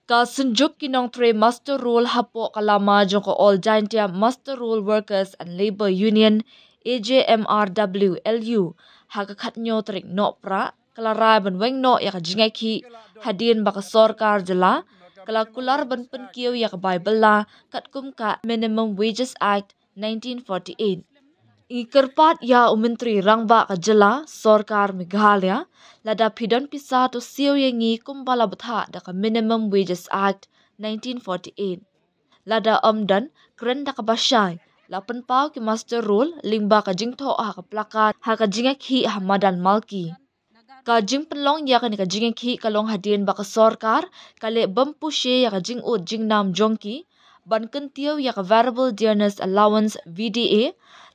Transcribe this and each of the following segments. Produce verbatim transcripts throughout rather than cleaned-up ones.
Ka synjuk ki nongtrei muster roll hapoh ka lama jong ka All Jaintia Muster Roll Workers and Labour Union, A J M R W L U, ha ka khatnyo tarik Nohprah, ka la rai ban weng noh ïa ka jingïakhih, hadien ba ka sorkar jylla ka la kular ban pynkiew ïa ka bai bylla katkum ka Minimum Wages Act nineteen forty-eight. Ngi kyrpad ïa u Myntri Rangbah ka jylla, sorkar Meghalaya, lada phi don pisa to siew ïa ngi kumba la bthah da ka Minimum Wages Act nineteen forty-eight. Lada ym don, kren da kaba shai, la pynpaw ki muster roll lyngba ka jingthoh ha ka placard ha ka jingïakhih ha madan Malki. Ka jingpynlong ïa kane ka jingïakhih ka long hadien ba ka sorkar ka leh bym pushe ïa ka jingud jingnam jong ki ban kyntiew ïa ka Variable Dearness Allowance, V D A,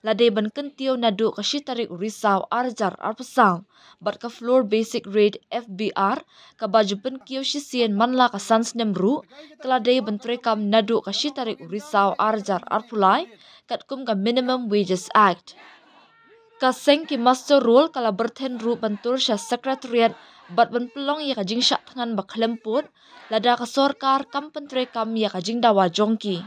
la dei ban kyntiew naduh ka shi tarik u Risaw ar hajar arphew saw, bad ka Floor Basic Rate, F B R, kaba ju pynkiew shisien man la ka san snem ruh, ka la dei ban treikam naduh ka shi tarik u Risaw ar hajar arphew lai, katkum ka Minimum Wages Act. Ka seng ki muster roll ka la byrthen ruh ban tur sha Secretariat bad ban pynlong ïa ka jingshah thngan ba khlem pud, lada ka sorkar kam pyntreikam ïa ka jingdawa jong ki.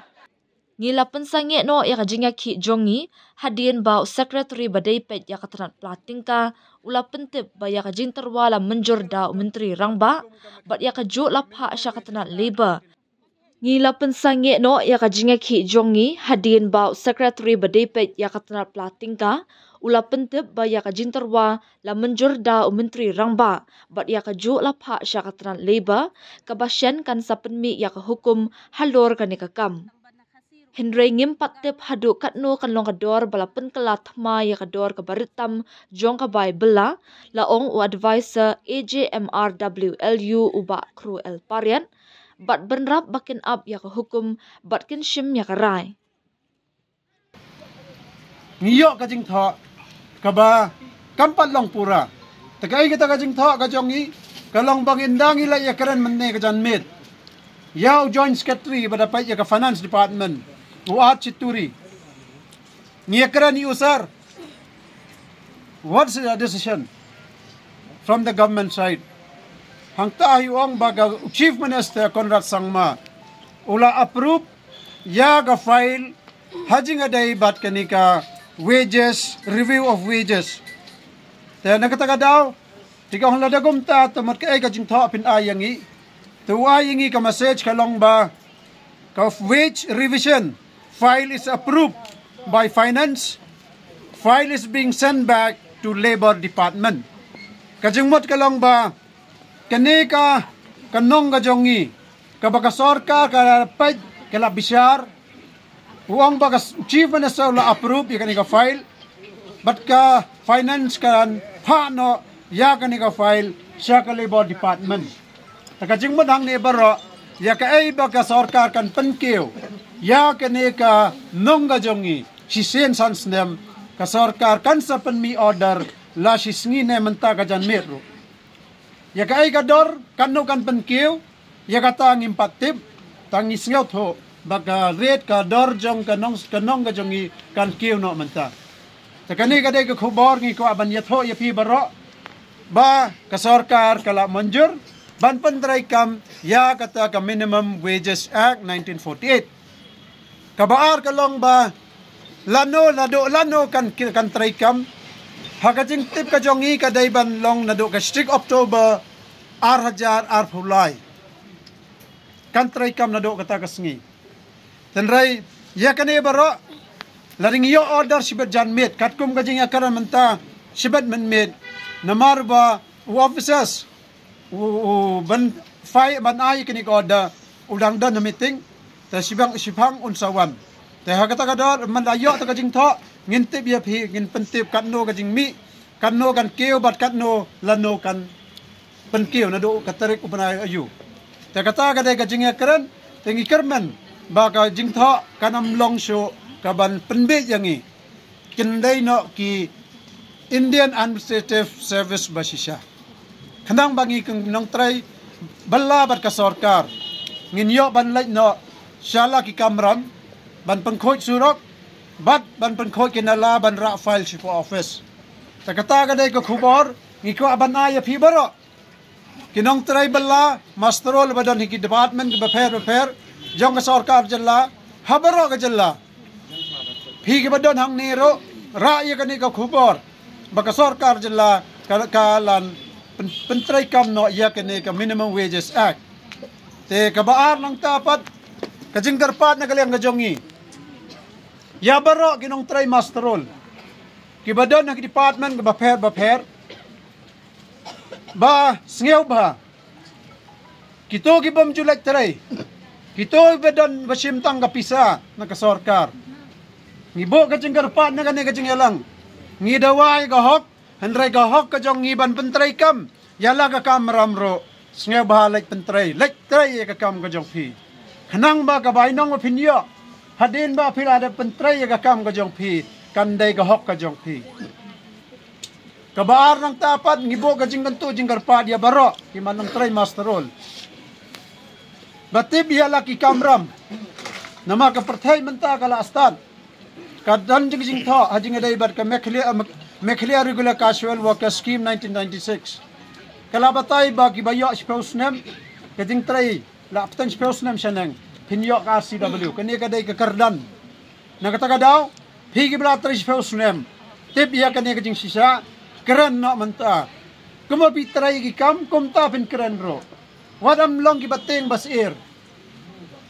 Ngi la pynsangeh noh ïa ka jingïakhih jong ngi, hadien ba u Secretary ba dei peit ïa ka tnat pla tyngka u la pyntip ba ïa ka jingtyrwa la mynjur da u Myntri Rangbah, bad ïa kajuh la phah sha ka tnat Labour. Ngi la pynsangeh noh ïa ka jingïakhih jong ngi, hadien ba u Secretary ba dei peit ïa ka tnat pla tyngka u la pyntip ba ïa ka jingtyrwa la mynjur da u Myntri Rangbah, bad ïa kajuh la phah sha ka tnat Labour, kaba shen kan sa pynmih ïa ka hukum halor kane ka kam. Hynrei ngim pat tip haduh katno kan long ka dor ba la pynkylla thma ïa ka dor kaba rit tam jong ka bai bylla, la ong u advisor A J M R W L U u Bah Khrul Pariat, bad bynrap ba kin ap ïa ka hukum bad kin shim ïa ka rai. Ngi ïoh ka jingthoh kaba kam pat long pura. Te kaei kata ka jingthoh ka jong ngi, ka long ba ngin da ngi leit ïakren mynne ka janmiet ïa u Joint Secretary ba da peit ïa ka Finance Department, u Art Chituri. Ngi ïakren ïa u sir, what's the decision from the government side? Hangta hi ong ba ka Chief Minister Conrad Sangma u la approve ïa ka file ha jingïadei bad kane ka wages, review of wages. Te na kata ka daw, te ka ong lada kumta, te mut kaei ka jingthoh phin ai ïa ngi? Te u ai ïa ngi ka message ka long ba ka wage revision file is approved by Finance, file is being sent back to Labour Department. Ka jingmut ka long ba kane ka, ka nong ka jong ngi, kaba ka sorkar ka la peit, ka la bishar, u ong ba ka s-, Chief Minister u la approve ïa kane ka file, bad ka Finance kan phah noh ïa kane ka file sha ka Labour Department. Te ka jingmut hangne baroh, ïa kaei ba ka sorkar kan pynkiew ïa kane ka nong ka jong ngi, shisien san snem, ka sorkar kan sa pynmih order la shi sngi ne mynta ka janmiet ruh. Ïa kaei ka dor, katno kan pynkiew, ïa kata ngim pat tip, tang ngi sngewthuh ba ka rate, ka dor jong ka nong, ka nong ka jong ngi kan kiew noh mynta. Te kane ka dei ka khubor ngi kwah ban ïathuh ïa phi baroh, ba ka sorkar ka la mynjur ban pyntreikam ïa kata ka Minimum Wages Act nineteen forty-eight. Kaba ar ka long ba lano, naduh lano kan ki-, kan treikam. Ha ka jingtip ka jong ngi ka dei ban long naduh ka shi tarik October ar hajar arphew lai. Kan treikam naduh kata ka sngi. Hynrei ïa kane baroh, la dang ïoh order shibit janmiet, katkum ka jingïakren mynta shibit mynmiet. Namar ba u officers u, u ban file, ban ai kane ka order, u dang don ha meeting, te shibang, shibang un sa wan. Te ha kata ka dor, man la ïoh ta ka jingthoh, ngin tip ïa phi, ngin pyntip katno ka jingmih, katno kan kiew bad katno lano kan pynkiew naduh ka tarik u bnai aïu. Te kata ka dei ka jingïakren, te ngi kyrmen ba ka jingthoh kan ym long shuh ka ban pynbiej ïa ngi. Kin dei noh ki Indian Administrative Service ba shisha. Khnang ba ngi ki nongtrei bylla bad ka sorkar ngin ïoh ban leit noh sha la ki kamram ban pynkhuid surok bad ban pynkhuid ki nala ban rah file shapoh office. Te kata ka dei ka khubor ngi kwah ban ai ïa phi baroh. ki nongtrei bylla master roll ba don ha ki department kiba pher ba pher jong ka sorkar jylla ha baroh ka jylla. Phi kiba don hangne ruh, rah ïa kane ka khubor ba ka sorkar jylla ka, ka lan pyn-, pyntreikam noh ïa kane ka Minimum Wages Act. Te kaba ar nangta pat, ka jingkyrpad na ka liang ka jong ngi ïa baroh ki nongtrei master roll kiba don ha ki department kiba pher ba pher, ba sngewbha kito ki bym ju leit trei, kito ba don ba shim tang ka pisa na ka sorkar, ngi buh ka jingkyrpad na kane ka jingïalang. Ngi dawa ïa ka hok, hynrei ka hok ka jong ngi ban pyntreikam ïa la ka kamram ruh. Sngewbha leit pyntrei, leit trei ïa ka kam ka jong phi. Khnang ba ka bainong ba phin ïoh hadien ba phi la dep pyntrei ïa ka kam ka jong phi kan dei ka hok ka jong phi. Kaba ar nangta pat, ngi buh ka jingkyntu jingkyrpad ïa baroh ki nongtrei master roll ba tip ïa la ki kamram. Namar ka pyrthei mynta ka la stad, ka don jing jingthoh ha jingïadei bad ka Meghalaya, Meghalaya Regular Casual Worker Scheme nineteen ninety-six. Ka la batai ba kiba ïoh shiphew snem ka jingtrei, la pteng shiphew snem shaneng, phin ïoh ka R C W. Kane ka dei ka kyrdan. Na kata ka daw, phi kiba la trei shiphew snem, tip ïa kane ka jingshisha, kren noh mynta. Kumba phi trei ki kam, kumta phin kren ruh. Wat ym long kiba tieng ba syier.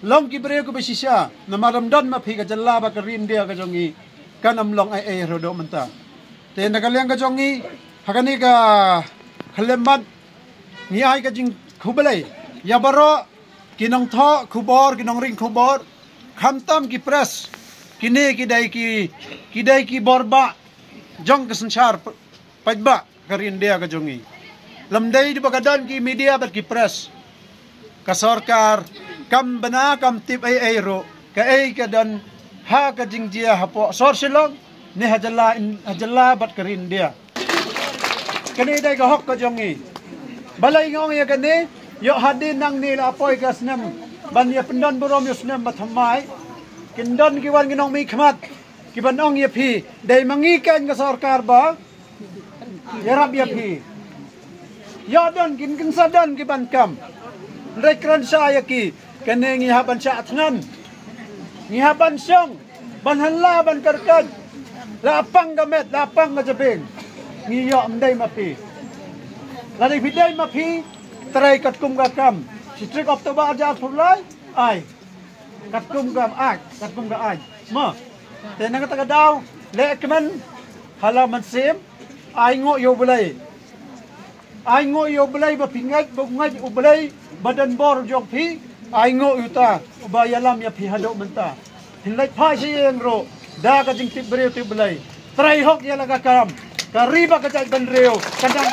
Long ki briew kiba shisha, namar ym don ma phi, ka jylla bad ka ri India ka jong ngi kan ym long ei ei haduh mynta. Te na ka liang ka jong ngi, ha kane ka khyllipmat, ngi ai ka jingkhublei ïa baroh ki nongthoh khubor, ki nongring khubor, khamtam ki press. Kine ki dei ki, ki dei ki borbah jong ka synshar p-, paidbah ka ri India ka jong ngi. Lymdei da ba ka don ki media bad ki press, ka sorkar kam bna, kam tip ei ei ruh kaei ka don ha ka jingjia hapoh sor Shillong ne ha jylla In-, ha jylla bad ka ri India. Kane dei ka hok ka jong ngi. Balei nga ong ïa kane? Ïoh hadien nangne la poi ka snem ban ïa pyndon burom ïa u snem ba thymmai, kin don ki wan ki nongmihkhmat kiban ong ïa phi, dei ma ngi keiñ ka sorkar ba ïarap ïa phi. Ïoh don kin, kin sa don kiban kam. Hynrei kren sha ïa ki, kane ngi hap ban shah thngan, ngi hap ban shong, ban hynla, ban kyrkhat. La pang ka met, la pang ka jabieng. Ngi ïoh, ym dei ma phi. Lada phi dei ma phi, trei katkum ka kam. Shi tarik October arhajar arphew lai, ai katkum ka aiñ, katkum ka aiñ. Mo. Te na kata ka daw, leh kmen ha la mynsiem, ainguh ïa U Blei. Ainguh ïa U Blei ba phi ngeit, ba ngeit U Blei ba don bor jong phi. Ainguh ïa uta uba ïalam ïa phi haduh mynta. Phin leit phai sha ïing ruh da ka jingtip briew tip Blei. Trei hok ïa la ka kam, ka ri bad ka jaitbynriew kan nang